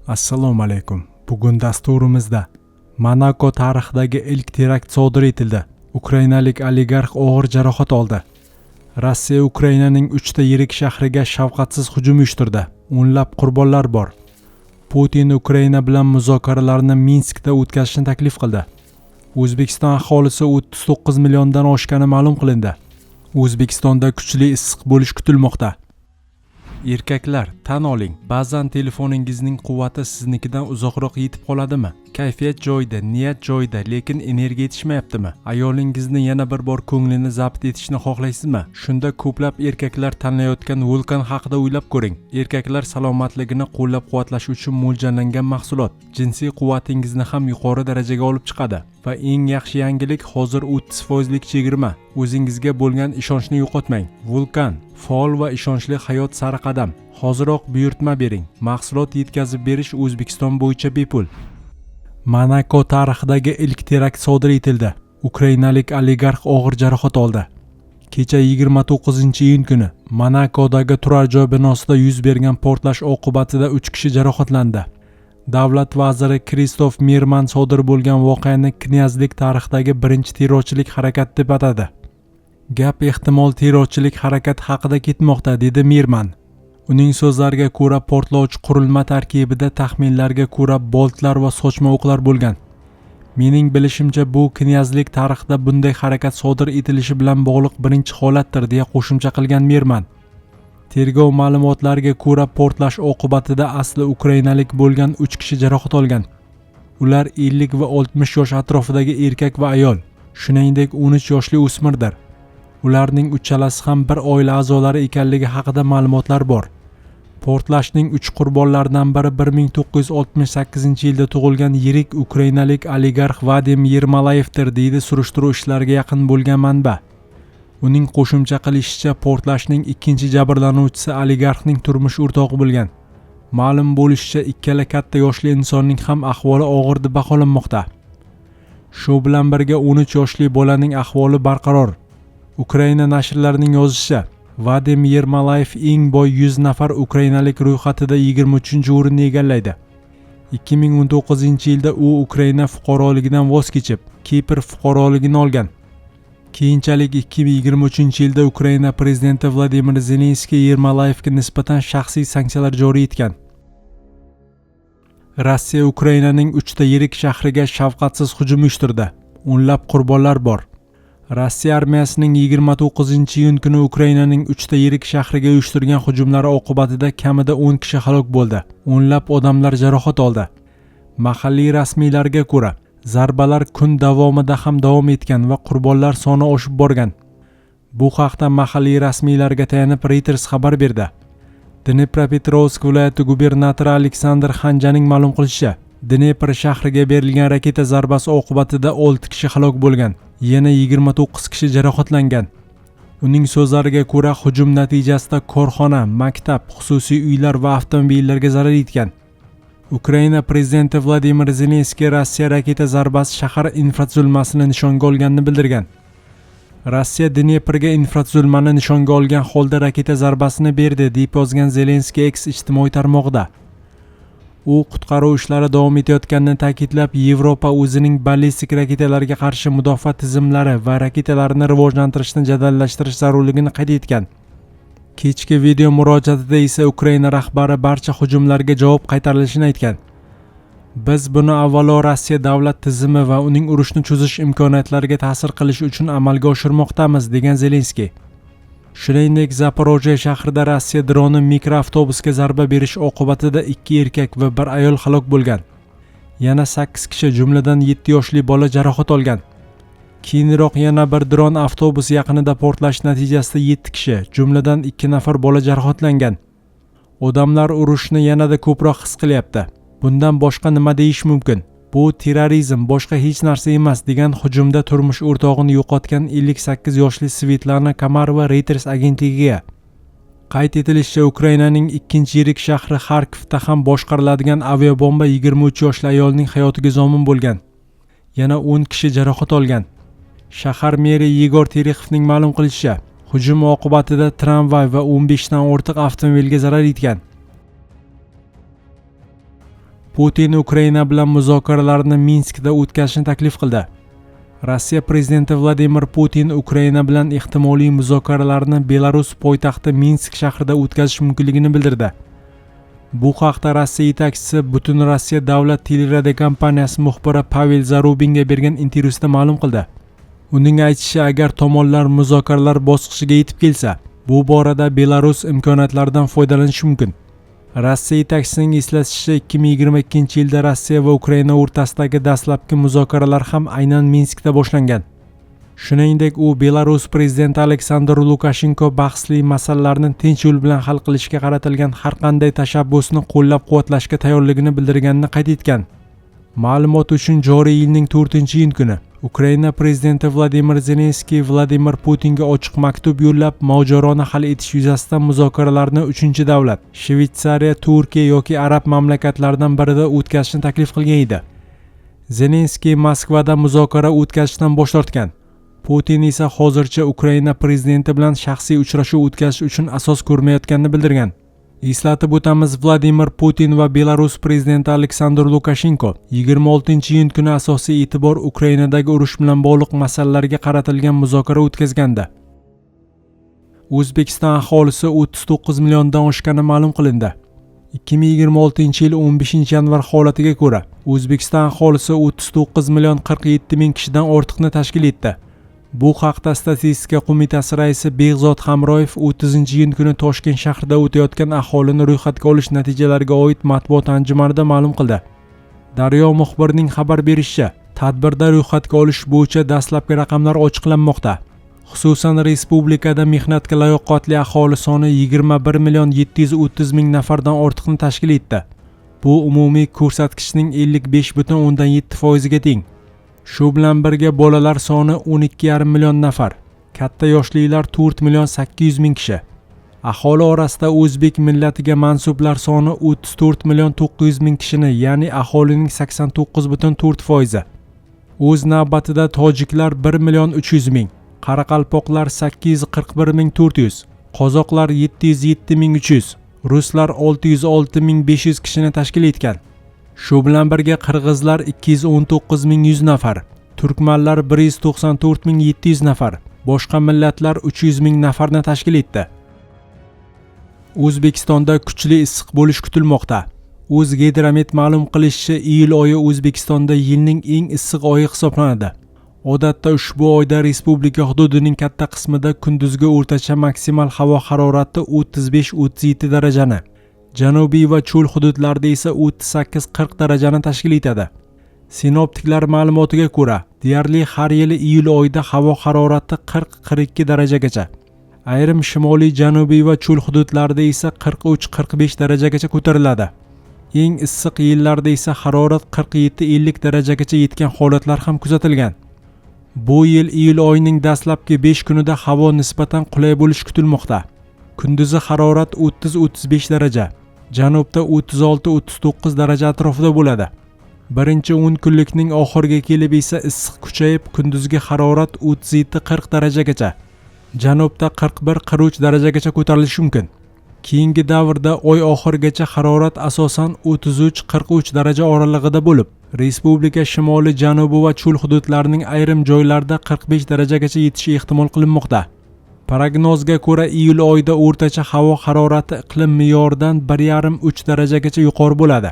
Assalomu alaykum. Bugun dasturimizda Monako tarixidagi ilk terakt sodir etildi. Ukrainalik oligarx og'ir jarohat oldi. Rossiya Ukrainaning 3 ta yirik shahriga shafqatsiz hujum uyushtirdi. O'nlab qurbonlar bor. Putin Ukraina bilan muzokaralarni Minskda o'tkazishni taklif qildi. O'zbekiston aholisi 39 milliondan oshgani ma'lum qilindi. O'zbekistonda kuchli issiq bo'lishi kutilmoqda. Erkaklar, tan oling, ba'zan telefoningizning quvvati siznikidan uzoqroq yetib qoladimi? Kayfiyat joyida, niyat joyida, lekin energiya yetishmayaptimi? Ayolingizni yana bir bor ko'nglini zabt etishni xohlaysizmi? Shunda ko'plab erkaklar tanlayotgan Vulkan haqida o'ylab ko'ring. Erkaklar salomatligini qo'llab-quvvatlash uchun mo'ljallangan mahsulot jinsiy quvvatingizni ham yuqori darajaga olib chiqadi. Va eng yaxshi yangilik, hozir 30% lik chegirma. O'zingizga bo'lgan ishonchni yo'qotmang. Vulkan faol va ishonchli hayot sari qadam. Hoziroq buyurtma bering. Mahsulot yetkazib berish O'zbekiston bo'yicha bepul. Monako tarixidagi ilk terakt sodir etildi. Ukrainalik oligarx og'ir jarohat oldi. Kecha 29-iyun kuni Monakodagi turar joy binosida yuz bergan portlash oqibatida 3 kishi jarohatlandi. Davlat vaziri Kristof Mirman sodir bo'lgan voqeani knyazlik tarixidagi birinchi terrorchilik harakati deb atadi. Gap ehtimol terrorchilik harakati haqida ketmoqda, dedi Mirman. Uning so'zlariga ko'ra, portlovchi qurilma tarkibida taxminlarga ko'ra boltlar va sochma o'qlar bo'lgan. Mening bilishimcha, bu knyazlik tarixida bunday harakat sodir etilishi bilan bog'liq birinchi holatdir, deya qo'shimcha qilgan Mirman. Tergov ma'lumotlariga ko'ra, portlash oqibatida asli ukrainalik bo'lgan 3 kishi jarohat olgan. Ular 50 va 60 yosh atrofidagi erkak va ayol, shuningdek 13 yoshli o'smirdir. Ularning uchalasi ham bir oila a'zolari ekanligi haqida ma'lumotlar bor. Portlashning 3 qurbonlaridan biri 1968-yilda tug'ilgan yirik ukrainalik oligarx Vadim Yermolayevdir, deydi surishtiruv ishlariga yaqin bo'lgan manba. Uning qo'shimcha qilishicha, portlashning ikkinchi jabrlanuvchisi oligarxning turmush o'rtog'i bo'lgan. Ma'lum bo'lishicha, ikkala katta yoshli insonning ham ahvoli og'ir deb baholanmoqda. Shu bilan birga 13 yoshli bolaning ahvoli barqaror. Ukraina nashrlarining yozishicha, Vadim Yermolayev eng boy 100 nafar ukrainalik ro'yxatida 23-o'rinni egallaydi. 2019-yilda u Ukraina fuqaroligidan voz kechib, Kipr fuqaroligini olgan. Keyinchalik 2023-yilda Ukraina prezidenti Vladimir Zelenskiy Yermolayevga nisbatan shaxsiy sanksiyalar joriy etgan. Rossiya Ukrainaning 3 ta yirik shahriga shafqatsiz hujum uyushtirdi. O'nlab qurbonlar bor. Rossiya armiyasining 29-iyun kuni Ukrainaning 3 ta yirik shahriga uyushtirgan hujumlari oqibatida kamida 10 kishi halok bo'ldi. O'nlab odamlar jarohat oldi. Mahalliy rasmiylarga ko'ra, zarbalar kun davomida ham davom etgan va qurbonlar soni oshib borgan. Bu haqda mahalliy rasmiylarga tayanib Reuters xabar berdi. Dnepropetrovsk viloyati gubernatori Aleksandr Xanjaning ma'lum qilishicha, Dnepr shahriga berilgan raketa zarbasi oqibatida 6 kishi halok bo'lgan, yana 29 kishi jarohatlangan. Uning so'zlariga ko'ra, hujum natijasida korxona, maktab, xususiy uylar va avtomobillarga zarar yetgan. Ukraina prezidenti Vladimir Zelenskiy Rossiya raketa zarbasi shahar infratuzilmasini nishonga olganini bildirgan. Rossiya Dneprga infratuzilmani nishonga olgan holda raketa zarbasini berdi, deb yozgan Zelenskiy X ijtimoiy tarmog'ida. U qutqaruv ishlari davom etayotganini ta'kidlab, Yevropa o'zining ballistik raketalarga qarshi mudofaa tizimlari va raketalarini rivojlantirishni jadallashtirish zarurligini qayd etgan. Kechki video murojaatida esa Ukraina rahbari barcha hujumlarga javob qaytarilishini aytgan. Biz buni avvalo Rossiya davlat tizimi va uning urushni cho'zish imkoniyatlariga ta'sir qilish uchun amalga oshirmoqdamiz, degan Zelenskiy. Shuningdek, Zaporojye shahrida Rossiya droni mikroavtobusga zarba berish oqibatida 2 erkak va 1 ayol halok bo'lgan. Yana 8 kishi, jumladan 7 yoshli bola jarohat olgan. Keyinroq yana bir dron avtobus yaqinida portlash natijasida 7 kishi, jumladan 2 nafar bola jarohatlangan. Odamlar urushni yanada ko'proq his qilyapti. Bundan boshqa nima deyish mumkin? Bu terrorizm, boshqa hech narsa emas, degan hujumda turmush o'rtog'ini yo'qotgan 58 yoshli Svetlana Komarova Reuters agentligiga. Qayd etilishicha, Ukrainaning ikkinchi yirik shahri Xarkovda ham boshqariladigan aviabomba 23 yoshli ayolning hayotiga zomin bo'lgan. Yana 10 kishi jarohat olgan. Shahar meri Yegor Terexovning ma'lum qilishicha, hujum oqibatida tramvay va 15 dan ortiq avtomobilga zarar yetgan. Putin Ukraina bilan muzokaralarni Minskda o'tkazishni taklif qildi. Rossiya prezidenti Vladimir Putin Ukraina bilan ehtimoliy muzokaralarni Belarus poytaxti Minsk shahrida o'tkazish mumkinligini bildirdi. Bu haqda Rossiya yetakchisi Butun Rossiya davlat teleradiokompaniyasi muxbiri Pavel Zarubinga bergan intervyusida ma'lum qildi. Uning aytishicha, agar tomonlar muzokaralar bosqichiga yetib kelsa, bu borada Belarus imkoniyatlaridan foydalanishi mumkin. Rossiya yetakchisining eslatishicha, 2022-yilda Rossiya va Ukraina o'rtasidagi dastlabki muzokaralar ham aynan Minskda boshlangan. Shuningdek, u Belarus prezidenti Aleksandr Lukashenko bahsli masalalarni tinch yo'l bilan hal qilishga qaratilgan har qanday tashabbusni qo'llab-quvvatlashga tayyorligini bildirganini qayd etgan. Ma'lumot uchun, joriy yilning 4-iyun kuni Ukraina prezidenti Vladimir Zelenskiy Vladimir Putinga ochiq maktub yo'llab, mojaroni hal etish yuzasidan muzokaralarni 3-davlat Shvetsariya, Turkiya yoki arab mamlakatlaridan birida o'tkazishni taklif qilgan edi. Zelenskiy Moskvada muzokara o'tkazishdan bosh tortgan. Putin esa hozircha Ukraina prezidenti bilan shaxsiy uchrashuv o'tkazish uchun asos ko'rmayotganini bildirgan. Eslatib o'tamiz, Vladimir Putin va Belarus prezidenti Aleksandr Lukashenko 26-iyun kuni asosiy e'tibor Ukrainadagi urush bilan bog'liq masalalarga qaratilgan muzokara o'tkazgandi. O'zbekiston aholisi 39 milliondan oshgani ma'lum qilindi. 2026-yil 15-yanvar holatiga ko'ra, O'zbekiston aholisi 39 million 47 ming kishidan ortiqni tashkil etdi. Bu haqda Statistika qo'mitasi raisi Behzod Hamroyev 30-iyun kuni Toshkent shahrida o'tayotgan aholini ro'yxatga olish natijalariga oid matbuot anjumanida ma'lum qildi. Daryo muxbirining xabar berishicha, tadbirda ro'yxatga olish bo'yicha dastlabki raqamlar ochiqlanmoqda. Xususan, respublikada mehnatga layoqatli aholi soni 21 million 730 ming nafardan ortiqni tashkil etdi. Bu umumiy ko'rsatkichning 55,7% ga teng. Shu bilan birga bolalar soni 12,5 million nafar, katta yoshlilar 4 million 800 ming kishi. Aholi orasida o'zbek millatiga mansublar soni 34 million 900 ming kishini, ya'ni aholining 89,4%. O'z navbatida tojiklar 1 million 300 ming, qoraqalpoqlar 841 ming 400, qozoqlar 707 ming 300, ruslar 606 ming 500 kishini tashkil etgan. Shu bilan birga qirg'izlar 219 ming 100 nafar, turkmanlar 194 ming 700 nafar, boshqa millatlar 300 ming nafarni tashkil etdi. O'zbekistonda kuchli issiq bo'lishi kutilmoqda. O'zgidromet ma'lum qilishicha, iyul oyi O'zbekistonda yilning eng issiq oyi hisoblanadi. Odatda ushbu oyda respublika hududining katta qismida kunduzgi o'rtacha maksimal havo harorati 35-37 darajani, janubiy va cho'l hududlarda esa 38-40 darajani tashkil etadi. Sinoptiklar ma'lumotiga ko'ra, deyarli har yili iyul oyida havo harorati 40-42 darajagacha, ayrim shimoliy, janubiy va cho'l hududlarida esa 43-45 darajagacha ko'tariladi. Eng issiq yillarda esa harorat 47-50 darajagacha yetgan holatlar ham kuzatilgan. Bu yil iyul oyining dastlabki 5 kunida havo nisbatan qulay bo'lishi kutilmoqda. Kunduzi harorat 30-35 daraja, janubda 36-39 daraja atrofida bo'ladi. Birinchi 10 kunlikning oxiriga kelib esa issiq kuchayib, kunduzgi harorat 37-40 darajagacha, janubda 41-43 darajagacha ko'tarilishi mumkin. Keyingi davrda oy oxirigacha harorat asosan 33-43 daraja oralig'ida bo'lib, respublika shimoli, janubi va cho'l hududlarining ayrim joylarida 45 darajagacha yetishi ehtimol qilinmoqda. Prognozga ko'ra, iyul oyida o'rtacha havo harorati iqlim me'yoridan 1,5-3 darajagacha yuqori bo'ladi.